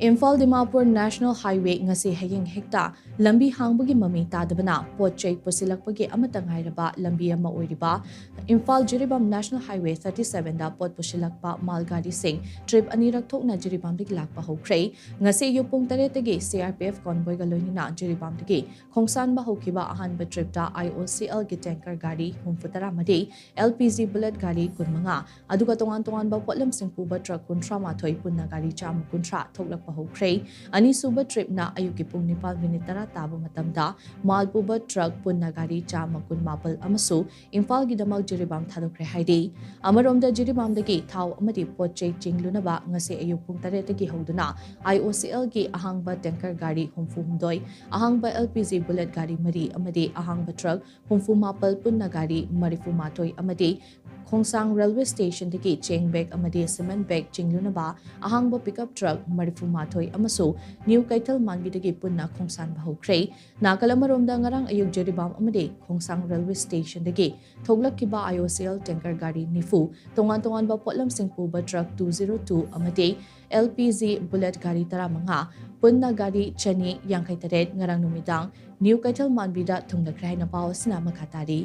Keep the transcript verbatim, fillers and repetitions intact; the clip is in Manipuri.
ꯏꯝꯐꯥꯜ ꯗꯤꯃꯥꯄꯨꯔ National Highway ꯉꯁꯤ ꯍꯌꯦꯡ ꯍꯦꯛꯇ ꯂꯝꯕꯤ ꯍꯥꯡꯕꯒꯤ ꯃꯃꯤ ꯇꯥꯗꯕꯅ ꯄꯣꯠ ꯆꯩ ꯄꯨꯁꯤꯜꯂꯛꯄꯒꯤ ꯑꯃꯠꯇ ꯉꯥꯏꯔꯕ ꯂꯝꯕꯤ ꯑꯃ ꯑꯣꯏꯔꯤꯕ Imphal Jiribam National Highway thirty seven ꯗ ꯄꯣꯠ ꯄꯨꯁꯤꯜꯂꯛꯄ ꯃꯥꯜ ꯒꯥꯔꯤꯁꯤꯡ trip ꯑꯅꯤꯔꯛ ꯊꯣꯛꯅ ꯖꯤꯔꯤꯕꯥꯝꯗꯒꯤ ꯂꯥꯛꯄ ꯍꯧꯈ꯭ꯔꯦ꯫ ꯉꯁꯤ ꯑꯌꯨꯛ ꯄꯨꯡ ꯇꯔꯦꯠꯇꯒꯤ C R P F convoy ꯒ ꯂꯣꯏꯅꯅ ꯖꯤꯔꯤꯕꯥꯝꯗꯒꯤ ꯈꯣꯡꯁꯥꯟꯕ ꯍꯧꯈꯤꯕ ꯑꯍꯥꯟꯕ trip ꯇ I O C L ꯒꯤ tanker ꯒꯥꯔꯤ ꯍꯨꯝꯐꯨ ꯇꯔꯥ ꯃꯔꯤ, L P G bullet ꯒꯥꯔꯤ ꯀꯨꯟ ꯃꯉꯥ, ꯑꯗꯨꯒ ꯇꯣꯉꯥꯟ ꯇꯣꯉꯥꯟꯕ ꯄꯣꯠꯂꯝꯁꯤꯡ ꯄꯨꯕ truck ꯀꯨꯟꯊ꯭ꯔꯥ ꯃꯥꯊꯣꯏ, ꯄꯨꯟꯅ ꯒꯥꯔꯤ ꯆꯥꯝꯃ ꯀꯨꯟꯊ꯭ꯔꯥ ꯊꯣꯛꯂꯛꯄ ꯍꯧꯈ꯭ꯔꯦ꯫ ꯑꯅꯤꯁꯨꯕ trip ꯅ ꯑꯌꯨꯛꯀꯤ ꯄꯨꯡ ꯅꯤꯄꯥꯜ ꯃꯤꯅꯤꯠ ꯇꯔꯥ ꯇꯥꯕ ꯃꯇꯝꯗ ꯃꯥꯜ ꯄꯨꯕ truck ꯄꯨꯟꯅ ꯒꯥꯔꯤ ꯆꯥꯝꯃ ꯀꯨꯟ ꯃꯥꯄꯜ ꯑꯃꯁꯨ ꯏꯝꯐꯥꯜꯒꯤꯗꯃꯛ ꯖꯤꯔꯤꯕꯥꯝ ꯊꯥꯗꯣꯛꯈ꯭ꯔꯦ ꯍꯥꯏꯔꯤ꯫ ꯑꯃꯔꯣꯝꯗ, ꯖꯤꯔꯤꯕꯥꯝꯗꯒꯤ ꯊꯥꯎ ꯑꯃꯗꯤ ꯄꯣꯠ ꯆꯩ ꯆꯤꯡꯂꯨꯅꯕ ꯉꯁꯤ ꯑꯌꯨꯛ ꯄꯨꯡ ꯇꯔꯦꯠꯇꯒꯤ ꯍꯧꯗꯨꯅ I O C L ꯒꯤ ꯑꯍꯥꯡꯕ tanker ꯒꯥꯔꯤ ꯍꯨꯝꯐꯨ ꯍꯨꯝꯗꯣꯏ, ꯑꯍꯥꯡꯕ L P G bullet ꯒꯥꯔꯤ ꯃꯔꯤ ꯑꯃꯗꯤ ꯑꯍꯥꯡꯕ truck ꯍꯨꯝꯐꯨ ꯃꯥꯄꯜ, ꯄꯨꯟꯅ ꯒꯥꯔꯤ ꯃꯔꯤꯐꯨ ꯃꯥꯊꯣꯏ ꯑꯃꯗꯤ ꯈꯣꯡꯁꯥꯡ railway station ꯗꯒꯤ ꯆꯦꯡ bag ꯑꯃꯗꯤ cement bag ꯆꯤꯡꯂꯨꯅꯕ ꯑꯍꯥꯡꯕ pickup truck ꯃꯔꯤꯐꯨ ꯃꯥꯊꯣꯏ ꯑꯃꯁꯨ ꯅ꯭ꯌꯨ ꯀꯩꯊꯦꯜ ꯃꯥꯟꯕꯤꯗꯒꯤ ꯄꯨꯟꯅ ꯈꯣꯡꯁꯥꯟꯕ ꯍꯧꯈ꯭ꯔꯦ꯫ ꯅꯥꯀꯜ ꯑꯃꯔꯣꯝꯗ, ꯉꯔꯥꯡ ꯑꯌꯨꯛ ꯖꯤꯔꯤꯕꯥꯝ ꯑꯃꯗꯤ ꯈꯣꯡꯁꯥꯡ railway station ꯗꯒꯤ ꯊꯣꯛꯂꯛꯈꯤꯕ I O C L tanker ꯒꯥꯔꯤ ꯅꯤꯐꯨ, ꯇꯣꯉꯥꯟ ꯇꯣꯉꯥꯟꯕ ꯄꯣꯠꯂꯝꯁꯤꯡ ꯄꯨꯕ truck two zero two ꯑꯃꯗꯤ L P G bullet ꯒꯥꯔꯤ ꯇꯔꯥꯃꯉꯥ, ꯄꯨꯟꯅ ꯒꯥꯔꯤ ꯆꯅꯤ ꯌꯥꯡꯈꯩ ꯇꯔꯦꯠ ꯉꯔꯥꯡ ꯅꯨꯃꯤꯗꯥꯡ ꯅ꯭ꯌꯨ ꯀꯩꯊꯦꯜ ꯃꯥꯟꯕꯤꯗ ꯊꯨꯡꯂꯈ꯭ꯔꯦ ꯍꯥꯏꯅ ꯄꯥꯎ ꯑꯁꯤꯅ ꯃꯈꯥ ꯇꯥꯔꯤ꯫